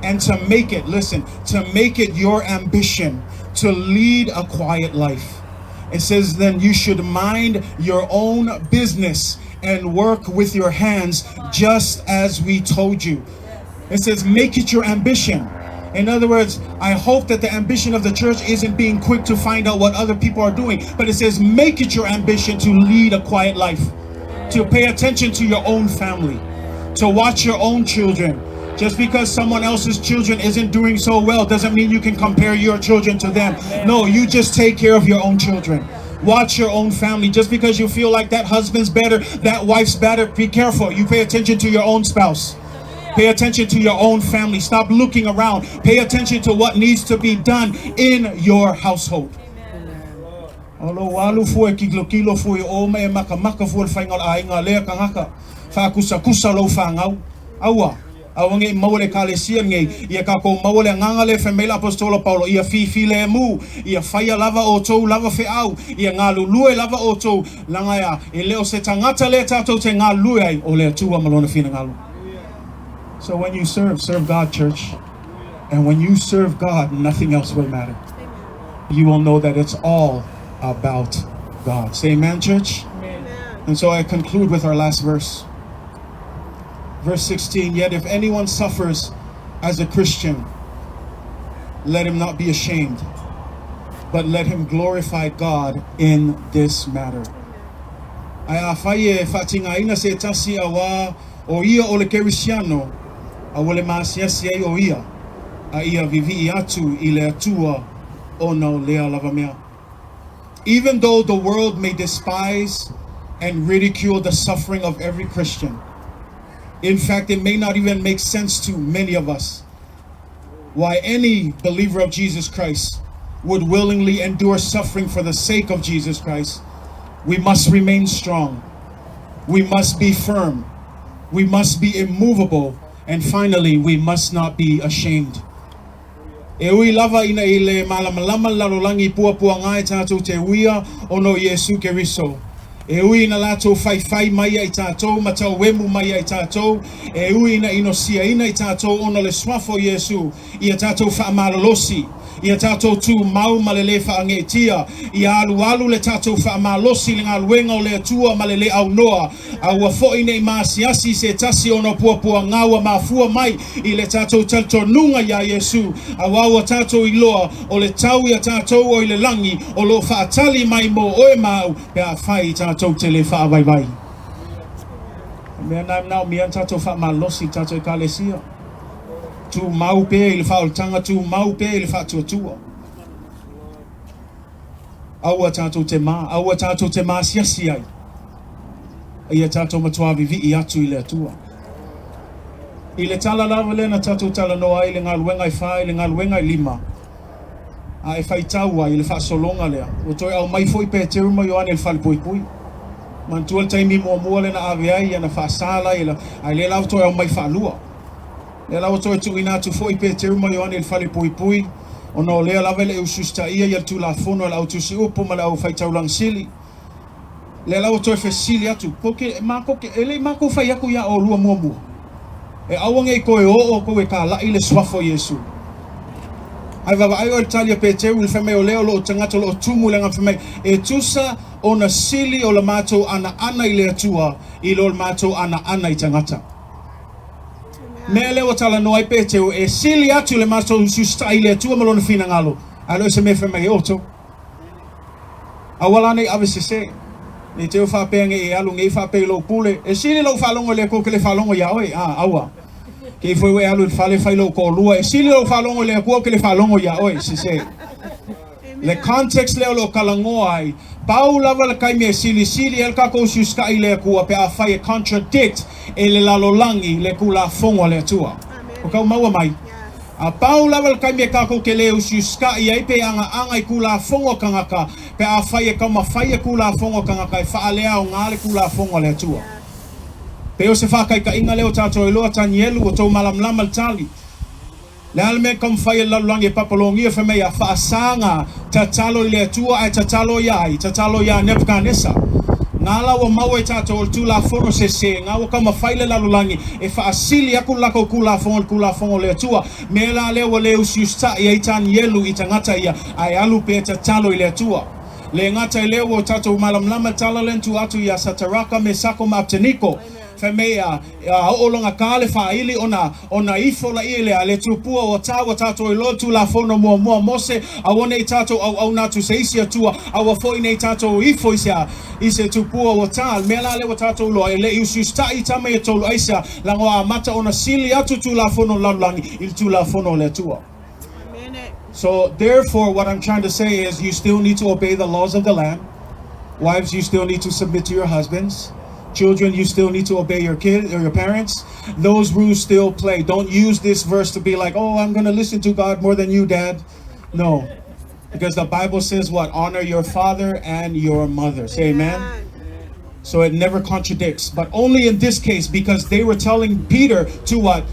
And to make it, listen, to make it your ambition to lead a quiet life. It says, then you should mind your own business and work with your hands just as we told you. It says, make it your ambition. In other words, I hope that the ambition of the church isn't being quick to find out what other people are doing, but it says, make it your ambition to lead a quiet life, to pay attention to your own family, to watch your own children. Just because someone else's children isn't doing so well doesn't mean you can compare your children to them. No, you just take care of your own children. Watch your own family. Just because you feel like that husband's better, that wife's better, be careful. You pay attention to your own spouse. Pay attention to your own family. Stop looking around. Pay attention to what needs to be done in your household. O lou alu fua e kilokilo fua i o ma e makamaka fua le faiga o le aiga a lea tagata. Faakusakusa lou fanau. Aua, aua ne i maua le Ekalesia lenei, ia tatou maua le agaga lea e fai mai le Aposetolo Paulo, ia fifilemu, ia faia lava outou lava feau, ia galulue lava outou, leaga e a? E le o se tagata lea tatou te galulue ai, o le Atua ma Lona finagalo. So when you serve, serve God, church. And when you serve God, nothing else will matter. You will know that it's all about God. Say amen, church. Amen. And so I conclude with our last verse. Verse 16 Yet if anyone suffers as a Christian, let him not be ashamed, but let him glorify God in this matter. Ae afai e faatigaina se tasi auā o ia o le Kerisiano, a ua le maasiasi ai o ia, a ia vivii atu i le Atua ona o lea lava mea. Even though the world may despise and ridicule the suffering of every Christian, in fact, it may not even make sense to many of us why any believer of Jesus Christ would willingly endure suffering for the sake of Jesus Christ. We must remain strong. We must be firm. We must be immovable. And finally, we must not be ashamed. E ui lava ina i le malamalama le lalolagi i puapuaga e tatou te uia ona o Iesu Keriso. E ui ina latou faifai mai ia i tatou ma tauemu mai ia i tatou, e ui ina inosiaina i tatou ona o le suafa o Iesu, ia tatou faamalolosi, ia tatou tumau ma le lē faageetia, ia alualu le tatou faamalosi i le galuega o le Atua ma le lē aunoa, Aua foi ne i maasiasi i se tasi ona o puapuaga ua mafua mai i le tatou talitonuga iā Iesu, auā ua tatou iloa o le tau ia tatou o i le lagi o lo o faatali mai mo oe ma au pe afai tatou te le faavaivai. O mea na e manaomia ona tatou faamalosi i le tatou Ekalesia. Tumau pea i le faaolataga, tumau pea i le faatuatua. Aua tatou te mā, aua tatou te maasiasi ai. A ia tatou matuā vivii atu i le Atua. I le tala lava lea na tatou talanoa ai i le galuega e fa i le galuega e lima, a e faitau ai i le faasologa lea, ua toe aumai foi Peteru ma Ioane i le falepuipui. Manatua le taimi muamua lea na ave ai ia na faasa la ia, ae lea la ua toe aumai faalua. Lea la ua toe tuuina atu foi Peteru ma Ioane i le falepuipui, ona o lea lava e le i ususitaia ia le Tulafono a le au tusiupu ma le au faitaulaga sili. Lea la ua toe fesili atu, Ko ke, makou ke, e le i makou fai aku iā ʻolua muamua, e aua ne i toe oo ʻoukou e kālaʻi le suafa o Iesū. Ae vaavaai ʻoe i le tali a Peteru i le fai mai o lea o loʻu tagata o lo o tumu i le agaga fai mai, E tusa ona sili o le matou ʻanaʻana i le Atua i lo le matou ʻanaʻana i tagata. Mea lea ua talanoa ai Peteru, e sili atu le matou ususitaʻi i le Atua ma lona finagalo, ae le o se mea e fai mai ai ʻoutou. Aua la ne i ave sesē. Ne i te i ua faapea nei e alu nei faapea i lou pule, e sili lou faalogo i le Atua ke le faalogo iā oe. A, aua. Ke i foi ua e alu i le fale fai lou toalua, e sili lou faalogo i le Atua ke le faalogo iā oe. Sese. Le context lea o lo o talanoa ai, pau lava le taimi e silisili ai le tatou usiusita'i i le Atua pe afai e contradict e le lalolagi le Tulafono a le Atua. Ua tau maua mai? A pau lava le taimi e tatou te le usiusita'i ai pe agaaga i Tulafono a tagata pe afai e taumafai e Tulafono a tagata e faaleaoga le Tulafono a le Atua. Pei o se faataitaiga lea o tatou iloa, Tanielu, ua tou malamalama le tali. Le a le mea e taumafai e le lalolagi e papalogia fai mai a faasaga tatalo i le Atua ae tatalo ia ai? Tatalo iā Nebukanesa. Nga la ua maua e tatou o le tulafono sese, nga ua taumafai le lalolagi e faasili aku le latou tulafono i le tulafono o le Atua. Mea la lea ua le usiusita'i ai Tanielu i tagata ia ae alu pea tatalo i le Atua. Le gata i lea ua tatou malamalama le tala lea na tuu atu iā Sataraka, Mesako ma Apeteniko. Fai mai a, a oo lona tā le faaili ona, ona ifo laia i le, a le tupua ua tā ua tātou iloa le Tulafono muamua a Mose, aua ne i tātou auauna atu se isi Atua, aua foi ne i tātou ifo i se, a, i se tupua ua tā. Le mea la lea ua tātou iloa, e le i usiusitaʻi i tama ia tolu aisea, leaga ua amata ona sili atu Tulafono o le lalolagi i le Tulafono a le Atua. So, therefore, what I'm trying to say is you still need to obey the laws of the land. Wives, you still need to submit to your husbands. Children, you still need to obey your kids or your parents. Those rules still play. Don't use this verse to be like, oh, I'm going to listen to God more than you, Dad. No. Because the Bible says what? Honor your father and your mother. Say amen. amen. So it never contradicts. But only in this case, because they were telling Peter to what?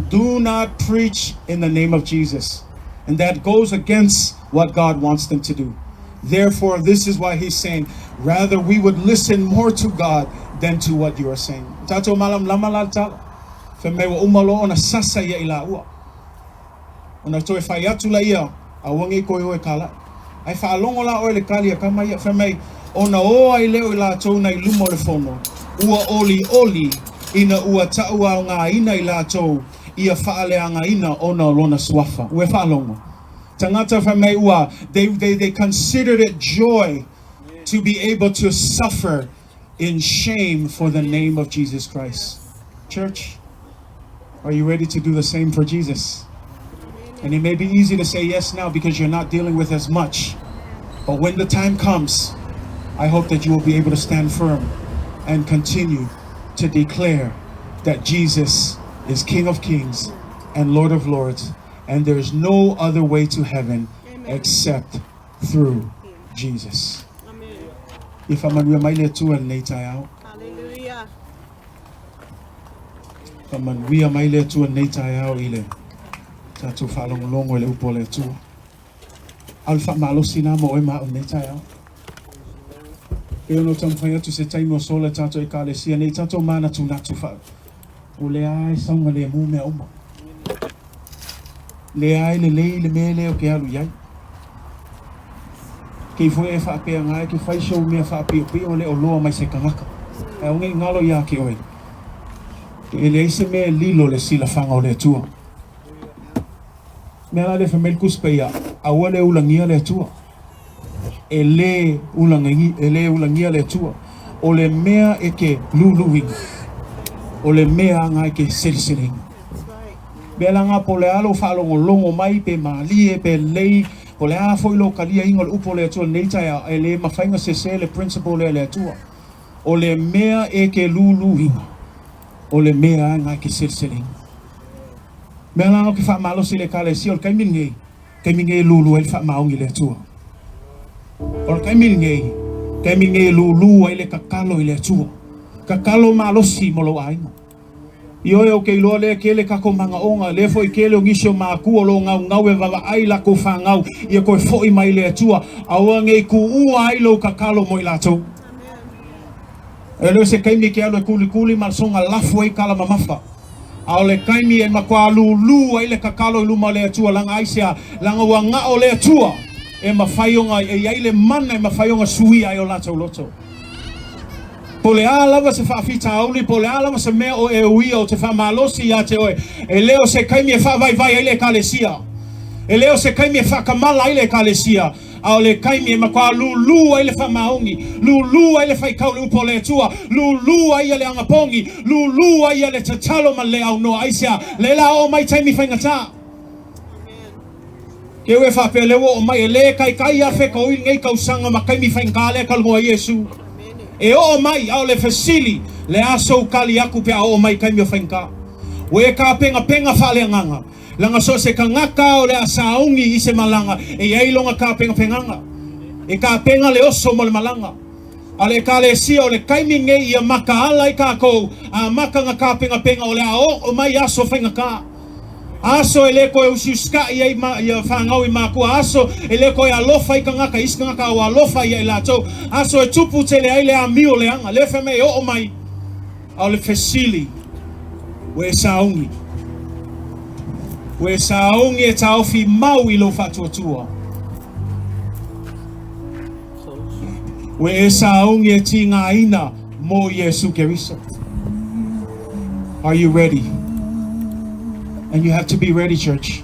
Do not preach in the name of Jesus. And that goes against what God wants them to do. Therefore, this is why he's saying, rather we would listen more to God than to what you are saying. Tatou malamalama la le tala. Fai mai ua uma loa ona sasa ia i laua. Ona toe fai atu laia, Aua nei toe o e kalaʻi. Ae faalogo la oe i le tali a tama ia, fai mai, Ona o ai lea o i latou na i luma o le fono, ua olioli ina ua taʻuaogaina i latou ia faaleagaina ona o lona suafa. Ua e faalogo? Tagata fai mai ua, they, they, they considered it joy to be able to suffer in shame for the name of Jesus Christ. Church, are you ready to do the same for Jesus? And it may be easy to say yes now because you're not dealing with as much. But when the time comes, I hope that you will be able to stand firm and continue to declare that Jesus is King of Kings and Lord of Lords, and there's no other way to heaven except through Jesus. Ia faamanuia mai le Atua i lenei taeao. Hallelujah. Faamanuia mai le Atua i lenei taeao i le tatou faalogologo i le upu a le Atua. A o le faamalosi lena mo oe ma au i lenei taeao. Pei ona ou taumafai atu i se taimi ua sola i tatou Ekalesia nei, tatou manatunatu fa, o lea lava e saogalemu mea uma. Leai lelei le mea lea ou te alu i ai. Kei foi e faapea nga e ke fai sou mea faapiopio le o loa mai se tagata. Ae aua nei galo ia te oe. E leai se mea e lilo le silafaga o le Atua. Mea la lea fai mai le Tusi Paia, aua le ulagia le Atua. E le ulagia, e le ulagia le Atua. O le mea e ke luluina, o le mea nga e ke seleseleina. Mea la nga po o le a lou faalogologo mai pe malie pe lelei, po o le a foi lou taliaina o le upu o le Atua i lenei taeao, e le mafai ona sese le principle lea a le Atua. O le mea e ke luluina, o le mea nga e ke seleseleina. Mea la ou te faamalosi i le Ekalesia o le taimi lenei, taimi lenei e lulu ai le faamaoni i le Atua. O le taimi lenei, taimi lenei e lulu ai le tatalo i le Atua. Tatalo malosi mo lou aiga. Ioe, ou te iloa lea e tele tatou manaoga, lea foi tele o nisi o matua o lo o gaugau e vavaai latou fanau ia toe foi mai i le Atua, aua nei tuua ai lou tatalo mo i latou. E le o se taimi e te alu e kulikuli ma soga lafu ai tala mamafa. A o le taimi e matua lūlū ai le tatalo i luma o le Atua, laga aisea? Laga ua gao le Atua e mafai ona e i ai le mana e mafai ona suia ai o latou loto. Po o le a lava se faafitauli, po o le a lava se mea o e uia ou te faamalosi ia te oe, e le o se taimi e faavaivai ai le Ekalesia. E le o se taimi e faatamala ai le Ekalesia, a o le taimi e matua lūlū ai le faamaoni, lūlū ai le faitau i le Upu a le Atua, lūlū ai le anapogi, lūlū ai le tatalo ma le aunoa. Aisea? Lea o le a oo mai taimi faigata. Amen. Ke ue faapea le ua oo mai, e le taitai lava fetaui lenei tausaga ma taimi faigata lea e talanoa ai Iesu. Amen. E oo mai, a o le fesili, le a sou tali atu pe a oo mai taimi o faigata? Ua e tapenapena faaleagaga, leaga so o se tagata o le a sauni i se malaga, e i ai lona tapenapenaga. E tapena le oso mo le malaga. A o le Ekalesia, o le taimi lenei ia mataala ai tatou, amata ona tapenapena o le a oo mai aso faigata. Aso e le toe usiusitai ai ma, ia fanau i matua, aso e le toe alofa ai tagata i isi tagata a ua alofa ia i latou, aso e tupu tele ai le amio leaga, lea e fai mai e oo mai. A o le fesili, ua e sauni? Ua e sauni e taofi mau i lou faatuatua? Ua e sauni e tigaina mo Iesu Keriso? Are you ready? And you have to be ready, church.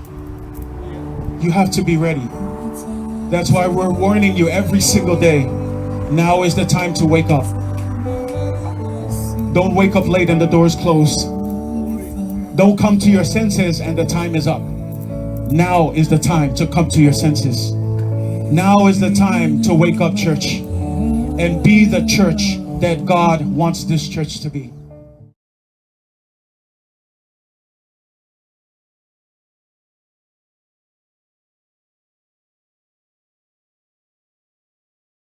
You have to be ready. That's why we're warning you every single day. Now is the time to wake up. Don't wake up late and the door's closed. Don't come to your senses and the time is up. Now is the time to come to your senses. Now is the time to wake up, church, and be the church that God wants this church to be.